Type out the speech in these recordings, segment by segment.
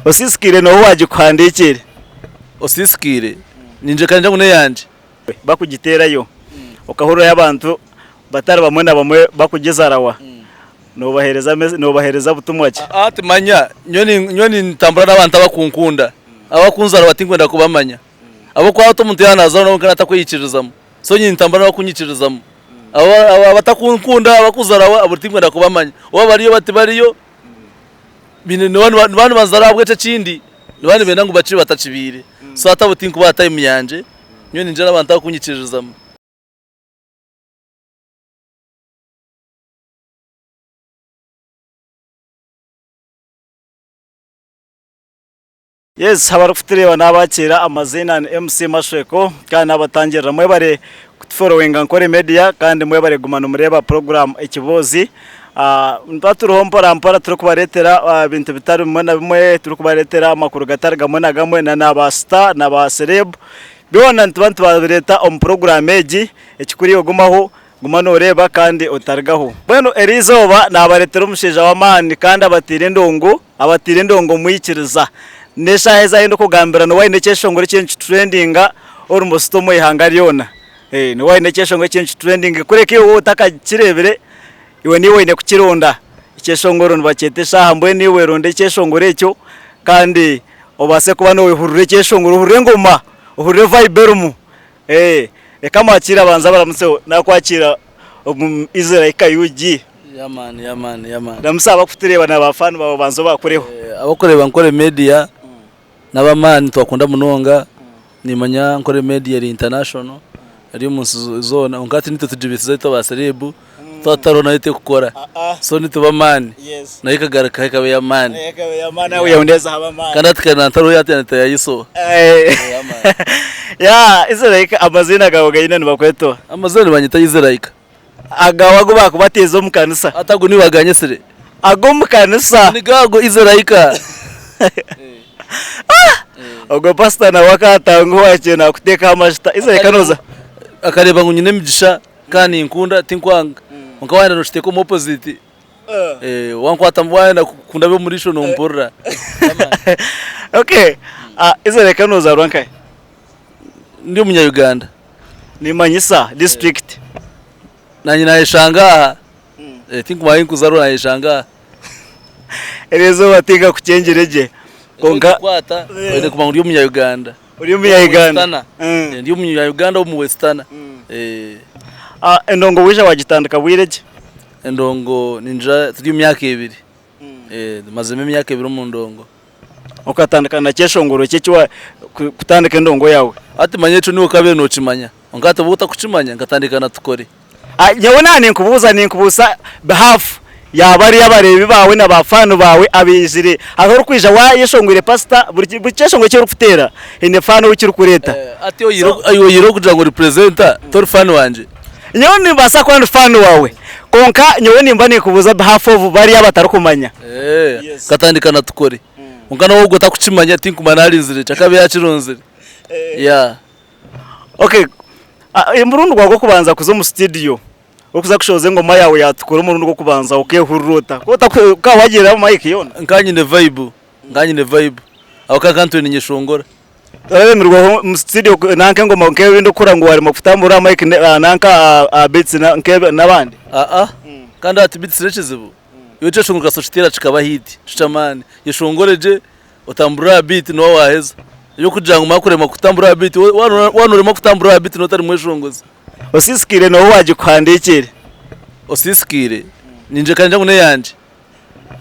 Osiisikaire n'oha owaagikuhandiikiire? Osiisikaire? Niingira ka ningira ngu n'eyangye. Bakugiteerayo okahurirayo abantu batari bamwe na bamwe bakugizarawa, noobaheereza noobaheereza butumwa ki? Hati manya nyowe nintambura n'abantu abakunkunda, abakunzarawa tinkwenda kubamanya ahabw'okuba hati omuntu yaaba naazarwa nawe kwonka atakweyikiririzamu, so nyowe nintambura n'abakunyikiririzamu. Abatakunkunda abakuzarawa abo tinkwenda kubamanya, oba bariyo oba tibariyo nibaba nibanzara ahabw'ekyo ekindi, nibaba nibenda ngu bakibe batakibiire, so hati abo tinkubaha time yangye, nyowe ningira n'abantu abakunyikiririzamu. Yes abarikutureeba nabakiira amaziina ni MC Mashweko kandi nabatangirira mwebare kutuforowinga Nkore Media kandi mwebare kuguma nimureeba program Ekiboozi. Nituba turiho mpora mpora turikubareetera ebintu bitari bimwe na bimwe, turikubareetera amakuru gatari gamwe na gamwe na naba star na ba celeb byona nituba nitubabireeta omu program egi ekikuru iwe gumaho Guma nooreeba kandi otarigaho. Mbwenu eri izooba naabareetera omushaija w'amaani kandi abataire endongo, abataire endongo mwikiriza. N'eshaaha ezi ahu ndikugambira niwe aine ekyeshongoro ekiriyo nikiturendinga almost omu ihanga ryona. Niwe aine ekyeshongoro ekiriyo nikiturendinga kureka iwe waaba otakakireebire, iwe niiwe oine kukironda. Ekyeshongoro nibakyeta eshaaha mbwenu iwe ronda ekyeshongoro ekyo kandi obaase kuba noohurira ekyeshongoro, ohurire engoma, ohurire vibe erimu. Reka mwakiire abanze abaramutseho nakwakira omu Israel UG. Yeah man, yeah man, yeah man. Ramusa abakutureeba na ba fan bawe obanze obakureho. Abakureeba Nkore Media n'abamaani nitubakunda munonga nimanya Nkore Media eri international eri omunsi zoona kwonka hati nitwe tugibisizeho itwe aba celeb twaba tutariho nayo tekukora so nitwe b'amaani nayo ekagarukaho ekaba ey'amaani kandi hati kare nantariho yaatandika yayisoha. Yeah Israel amaziina gaawe gaine nibakweta oha? Amaziina nibanyeta Israel. Agawe agu baakubatiize omu kanisa? Hati ago niiwe aganyetsire? Ag'omu kanisa. Nigo ago Israel. Ogwo pasita nawe akaatanga owakye naakuteekaho amajuta. Israel nooza? Akareeba ngu nyine emigisha. Kandi ninkunda tinkwanga kwonka wayenda nokiteeka omu opposite wankwata wayenda kundaba omu riisho nompurira. Okay, Israel kandi nozaarwa nkahi? Ndi omunya Uganda. Nimanyisa district? Nanye nayeshanga aha tinkumanya ahi nkuzarwa nayeshanga aha. Eriizooba tinkakukyengire gye kwonka. Kwata oine kumanya ngu ndi omunya Uganda. Ori omunya-Uganda? Ndi omunya-Uganda omu Westana. Endongo waija wagitandika bwire ki? Endongo ningira turi omu myaka ebiri. Mazemu emyaka ebiri omu ndongo. Okatandika na kyeshongoro ki eki kutandika endongo yaawe? Hati manya ekyo niiwe okabaire nokimanya. Kwonka hati obu otakukimanya nkatandika na tukore. Nyowe naaba ninkubuuza ninkubuusa behalf ya bariya abareebi baawe na ba fan baawe abaizire hariho orikwija wayeshongwire pastor buri kyeshongoro eki orikuteera haine fan ou kirikureeta. Hati oyihireho okugira ngu ori presenter tori fan wangye? Nyowe nimbaasa kuba ndi fan waawe kwonka nyowe nimba ninkubuuza behalf of bariya abatarikumanya. Nkatandika na tukore kwonka nawe ogwo otakukimanya tinkumanya narinzire ki akaba yakironzire yeah. Okay, omurundi gwawe gw'okubanza kuza omu studio orikuza kushohoza engoma yaawe yaatukura omurundi gw'okubanza okeehurira ota? Ku otaku okaba waagiire aha mic yoona? Nkaba nyine vibe, nkaba nyine vibe ahabw'okuba nkaba ntwire ninyeshongora. Toraremirweho omu studio nanka engoma nk'ebindi okukora ngu waaremwa kutambura aha mic nanka aha beats n'abandi? Aa, kandi hati beats n'ekizibu, iwe ekyeshongoro kasita okiteera kikaba hit ky'amaani, yeshongore gye Otamburire aha beat nooba waaheza. Eby'okugira ngu mara kuremwa kutambura aha beat, waaba nooremwa kutambura aha beat nooba otari mweshongozi. Osiisikaire nooha owaagikuhandiikiire? Osiisikaire? Ningira ka ningira ngu n'eyangye.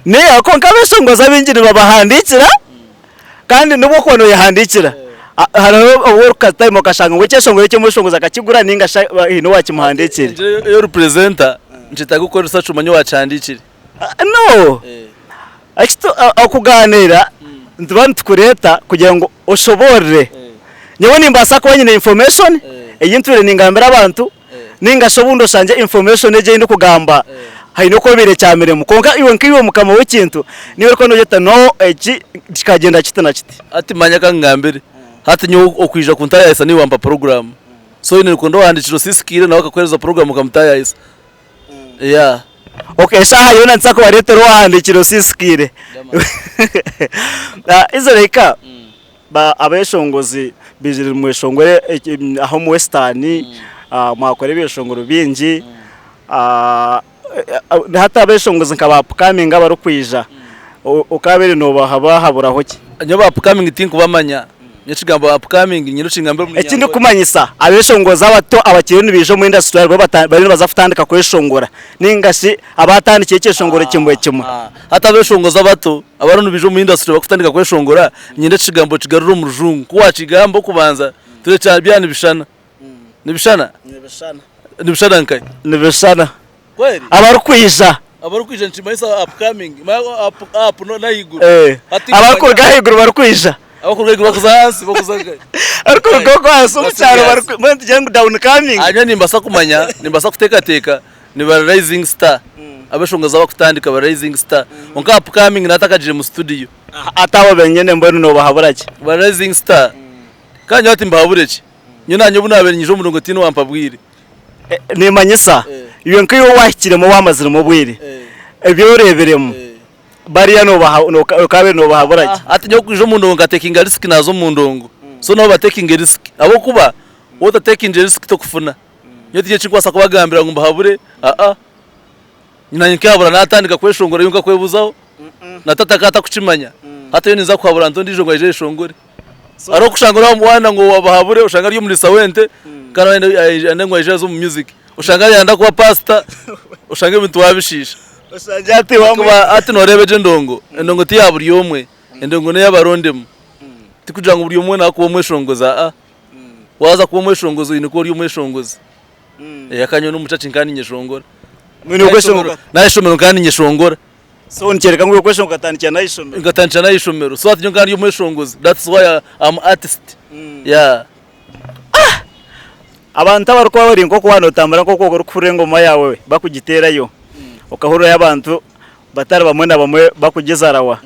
N'eyaawe kwonka abeshongozi abaingi nibabahandiikira kandi n'obu orikuba nooyehandiikira hariho obu orikukatayima okashanga ngu ekyeshongoro eki omweshongozi akakigura nainga shi haine owaakimuhandiikire. Ningira ei ori purezenta nikyetaaga okukora research omanye owaakihandiikire. No! Okugaaniira nituba nitukureeta kugira ngu oshoboorore. Nyowe nimbaasa kuba nyine information ei ntwire ningambira abantu nainga shi obundi oshangye information egi ei ndikugamba haine oku ebaire ekyamiremu. Kwonka iwe nkaiwe mukama w'ekintu niiwe orikuba noogira oti no eki kikagyenda kiti na kiti. Hati manya ka nkugambire, hati nyowe okwija kuntaayaayisa niiwe wampa puroguraamu. So oine kukunda owahandiikire osiisikaire nawe akakuheereza puroguraamu okamutaayaayisa. Yeah. Ok, eshaaha yoona nituza kubareetera owahandiikire osiisikaire. Israel abeshongozi baijire mweshongore aha omu Western, mwakora ebyeshongoro bingi. Hati abeshongozi nka ba upcoming abarikwija, okaabaire noobahaburaho ki? Nyowe ba upcoming tinkubamanya. Nyowe ekigambo upcoming nyine okingambira omu Runyankore. Ekindikumanyisa, abeshongozi abato abakiriyo nibaija omu industry haribo bariyo nibaza kutandika kweshongora ninga shi abaatandikire ekyeshongoro kimwe kimwe. Hati abeshongozi abato abariyo nibaija omu industry barikutandika kweshongora, nyine ekigambo okigarure omu rujungu. Ku waakigamba okubanza, turekye byaba nibishushana. Nibishushana? Nibishushana nkahi? Nibishushana. Kweli? Abarikwija. Abarikwija nikimanyisa upcoming. Manya up, up no n'ahaiguru. Eh. Hati Abarikuruga ahaiguru barikwija. Abarikuruga ahaiguru barikuza ahansi barikuza nkahi? Abarikuruga okwo ahansi omu kyaro Serious. bariku mbwenu tugire ngu down coming. Hanyuma nimbaasa kumanya, nimbaasa kuteekateeka ni ba rising star. Ab'enshonga z'abakutandika ba rising star. Kwonka upcoming naatakagiire mu studio. Hati abo benyine mbwenu noobahabura ki? Ba rising star. Kandi nyowe hati mbahabure ki? Nyowe naanye obu naabaire niinyija omu muringo tihaine owampabwire. Nimanyisa iwe nkaiwe owahikiremu owamaziremu obwire ebi oreebiremu bariya okaabaire noobahabura ki? Hati nyowe kwija omu ndongo nkatekinga risk naaza omu ndongo so nabo batekinge risk ahabw'okuba waaba otatekingire risk tokufuna. Nyowe tihaine eki ndikubaasa kubagambira ngu mbahabure aa. Naanye nkehabura naatandika kweshongora iwe nkakwebuzaho na tata akaba atakukimanya. Hati nyowe ninza kuhabura nta ondiijo ngu aije ayeshongore. Hariho okushanga ori waaba ngu obahabure oshanga ari omuriisa w'ente kandi ayenda ngu aije aze omu music. Oshanga arayenda kuba pasita oshanga ebintu waabishiisha. Ahakuba hati nooreeba egi endongo, endongo ti ya buri omwe, endongo n'ey'abarondemu. Tikugira ngu buri omwe naakuba omweshongozi aa. Waaza kuba omweshongozi oine kuba ori omweshongozi. Akaba nyowe n'omu church nkaba ninyeshongora. N'aha ishomero nkaba ninyeshongora. So nikyoreka ngu okweshongora okatandikira n'aha ishomero. Nkatandikira n'aha ishomero. So hati nyowe nkaba ndi omweshongozi. That's why I'm artist. Yeah. Abantu abarikuba bari nk'oku waaba nootambura nk'oku orikuhurira engoma yaawe bakugiteerayo, okahurirayo abantu batari bamwe na bamwe bakugizarawa,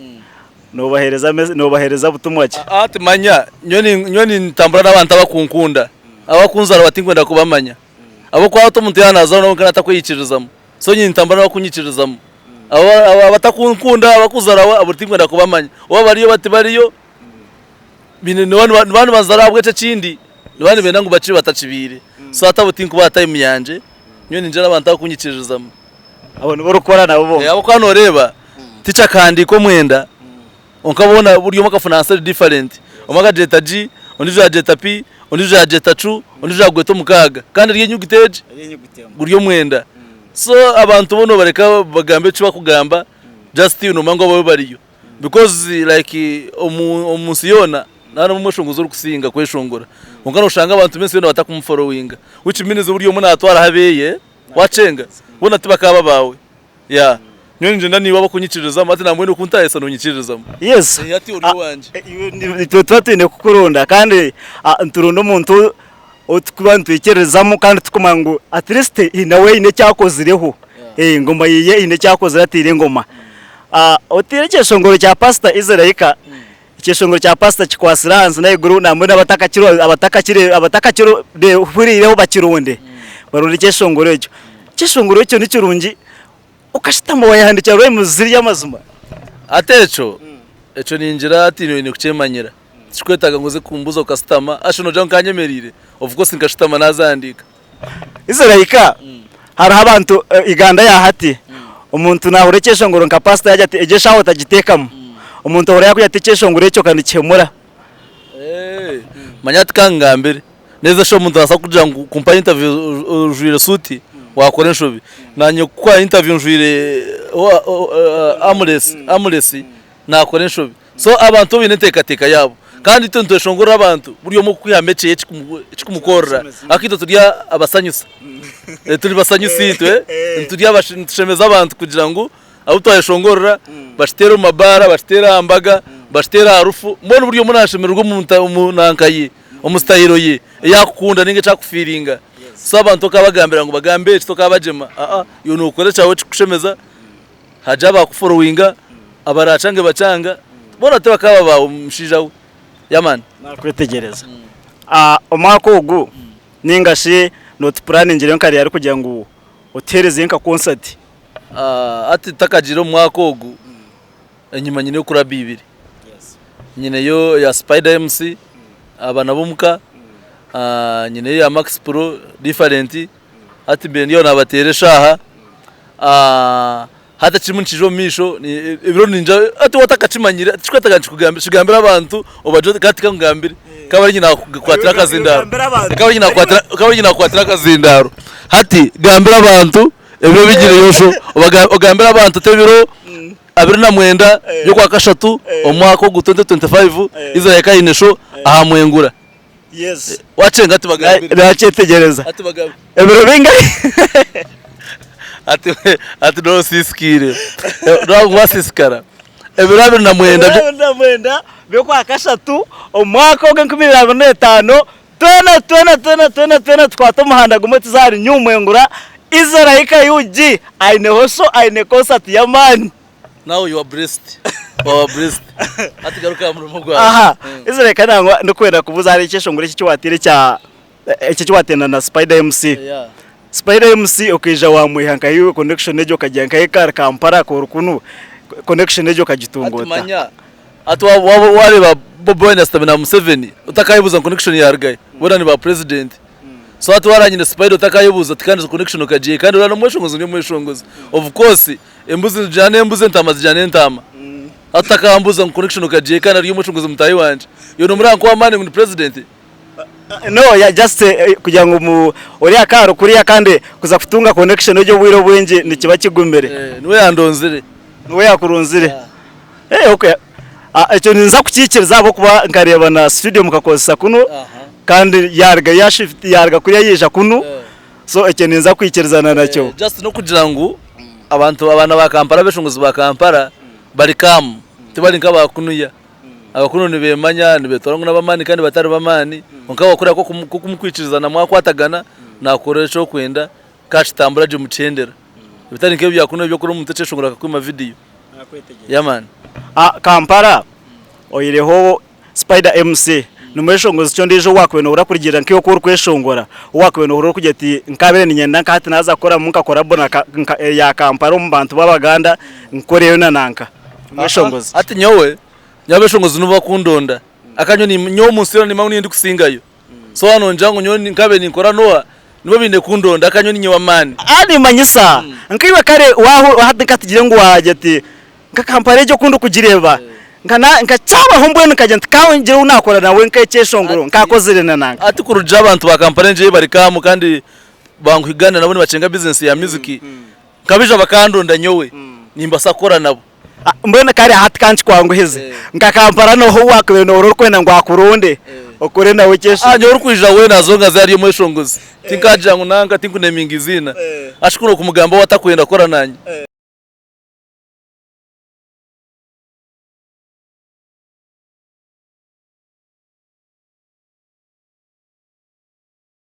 noobaheereza noobaheereza butumwa ki? Hati manya nyowe nintambura n'abantu abakunkunda, abakunzarawa tinkwenda kubamanya. Ahabw'okuba hati omuntu yaaba naazarwa nawe natakweyikiririzamu. So nyowe nintambura n'abakunyikirizamu. Abatakunkunda abakuzarawa abo tinkwenda kubamanya. Oba bariyo oba tibariyo, nibaba nibanzara ahabw'ekyo ekindi, nibaba nibenda ngu bakibe batakibiire. So hati abo tinkubaha time yangye, nyowe ningira n'abantu abakunyikiririzamu. Abo nibo orikukora nabo bonka. Ahabw'okuba nooreeba teacher akahandiika omwenda kwonka boona buri omwe akafuna answer eri different. Omwe akagyeta G, ondiijo yaagyeta P, ondiijo yaagyeta Q, ondiijo yaagweta omukaaga kandi eri enyuguta egi guri omwenda. So abantu bo noobareka bagambe eki bakugamba just noomanya ngu abo bariyo because like omu nsi yoona nari omweshongozi orikusinga kweshongora kwonka nooshanga abantu b'ensi yoona batakumuforowiinga which means buri omwe naatwaraho abeeye. Wakyenga? Boona tibakaaba baawe. Yeah. Nyowe ningyenda naiwe abakunyikiririzamu hati nambwenu okuntahisa nonyikiririzamu. Yes. Eh, hati ori owangye. Itwe tuba twine kukuronda kandi nituronda omuntu ou turikuba nitwikiririzamu kandi tukumanya ngu at least nawe haine eki akozireho. Engoma ye haine eki akozire ateire engoma. Oteire ekyeshongoro kya Pastor Israel Ekyeshongoro kya pasita kikwatsire ahansi n'ahaiguru nambwenu abatakakihuriireho bakironde baronde ekyeshongoro ekyo. Ekyeshongoro ekyo nikirungi okashutama wayehandiikira rhymes ziri amazima. Hati ekyo, ekyo ningira hati oine kukyemanyira. Tikikwetaaga ngu oze kumbuuza okashutama, hashi noogira ngu nkanyemereire? Of course nkashutama naazihandiika. Israel hariho abantu Uganda ya hati omuntu nahurira ekyeshongoro nka pastor yagira ati egyo eshaaha otagiteekamu omuntu ahurira yakugira ati ekyeshongoro ekyo kanikihemura. Manya hati kangambire neza shi omuntu nabaasa kugira ngu kumpa interview ojwaire suuti wakora enshobi nanye kukuha interview njwaire armless nakora enshobi. So abantu bo baine enteekateeka yaabo. Kandi itwe nitweshongorera abantu buri omwe okwihamu ekyeye ekikumukorera. Ahakuba itwe turi abasanyusa. Turi basanyusa itwe, turi nitushemeza abantu kugira ngu abu twayeshongorera bakiteere omu mabaara, bakiteere aha mbaga, bakiteere aha rufu. Mbwenu buri omwe naashemererwa omu nanka ye, omu sitayiro ye ei arikukunda nainga eki arikufiiringa. So abantu okabagambira ngu bagambe eki tokabagyema, aa iwe nookora ekyawe ekirikukushemeza. Hagira abakuforowinga, abarachange bachanga, boona tibakaba baawe mushaija we. Yeah man. Nakwetegyereza. Omwaka ogu ninga shi notupuraningira nka ryari kugira ngu otuheereze nka concert? Hati ntakagiire omu mwaka ogu, enyima nyineyo kuraba ibiri. Nyineyo eya Spider MC, abaana b'omuka, nyineyo eya Max Pro different, hati mbaire ndi aho nabateera eshaaha, hati ekirimu nikiija omu maisho, ebiro niinyija hati waaba otakakimanyire tikirikwetaaga ngu nkikugambire, kigambire abantu obagire oti hati kankugambire kaba ari inye naakukwatira akazindaaro, kaba ari inye naakukwatira akazindaaro, hati gambira abantu ebiro bigireyo sho, ogambire abantu oti ebiro 29 by'okwakashatu omwaka ogu 2025 Israel Kaine sho aha Mwengura. Wakyenga ati bagambire. Nakyetegyereza. Ati bagambire. Ebiro bingahi? Ati ati nosisikire. Ngu wasisikara. Ebiro 29. Ebiro 29 by'okwakashatu omwaka ogu 2025 Twena twena twena twena twena tukwate omuhanda gumwe tuze ahari New Mwengura, Israel Kayugi aineho show aine concert y'amaani. Now you are blessed. Waba blessed. Hati garuka aha murimo gwawe. Aha, Israel ka nangwa ndikwenda kubuuza hariho ekyeshongoro eki ekiwateire ekya eki ekiwateire na Spider MC. Yeah. Spider MC okaija wamwiha nkahi iwe connection egyo okagiiha nkahi kari Kampala kori kunu connection egyo okagitunga Hati ota? manya Hati waaba wareeba Bobi Wine ashutami na Museveni otakayebuuza ngu connection yarugahi boona ni ba president so hati wareba nyine Spider otakayebuuza oti kandi connection okagiihahi kandi oriya nomweshongozi ndi omweshongozi of course embuzi nizijyana embuzi entaama zijyana entaama hati otakambuuza ngu connection okagiihahi kandi ari omweshongozi mutaahi wangye iwe nomureba nk'owamaani ngu ni president? No just kugira ngu oriya akahari kuriya kandi kuza kutunga connection egyo obwire obwingi nikiba kigumire. Niwe yandonzire. Niwe yakurunzire. Okay. Ekyo ninza kukiikiriza ahabw'okuba nkareeba na studio mukakozesa kunu kandi yaruga ya shift yaruga kuriya yaija kunu so ekyo ninza kwikirizana nakyo. Just n'okugira ngu abantu abaana ba Kampala abeshongozi ba Kampala bari calm tibari nk'aba kunuya. Abakunu nibemanya nibetwara ngu n'abamaani kandi batari b'amaani kwonka wakora nk'okumukwikirizana mwakwatagana nakora eki orikwenda kakitambura gye mukihendera bitari nk'ebi bya kunu eby'okora omuntu ekyeshongoro akakwima vidiyo. Yeah man. Kampala oihireho Spider MC nimweshongozi ki ondiijo ou waakubaire noohurira kurugiirira nk'iwe oku orikweshongora ou waakubaire noohurira orikugira oti nkaabaire niinyenda nka hati naaza kukoramu nka collabo eya Kampala omu bantu b'Abaganda nkoreyo na nanka? Nimweshongozi. Hati nyowe, nyowe abeshongozi nibo bakundonda. Aka nyowe nyowe omu nsi yoona nimanya ngu niinye ndikusingayo. So waaba nongira ngu nyowe nkabaire ninkora n'oha, nibo baine kundonda aka nyowe niinye w'amaani. Aa nimanyisa nkaiwe kare waahu hati nka tugire ngu waagira oti nka Kampala egyo oku ndikugireeba nka na nka kyabaho mbwenu nkagira nti ka ngire ou naakora nawe nk'ekyeshongoro nkaakozire na nanka. Hati kurugiirira abantu ba Kampala engyeye bari kaamu kandi bankuhigaanira nabo nibakyenga bizinesi ya music, nkabaija bakandonda nyowe nimbaasa kukora nabo. Mbwenu kare hati ka nkikwanguhize nka Kampala noha ou wakubaire nohurira orikwenda ngu akuronde okore nawe ekyeshongoro? Nyowe orikwija weena as long as ari omweshongozi tinkagira ngu nanka tinkuneminga eiziina ashikuru okumugamba ou atakwenda kukora nanye.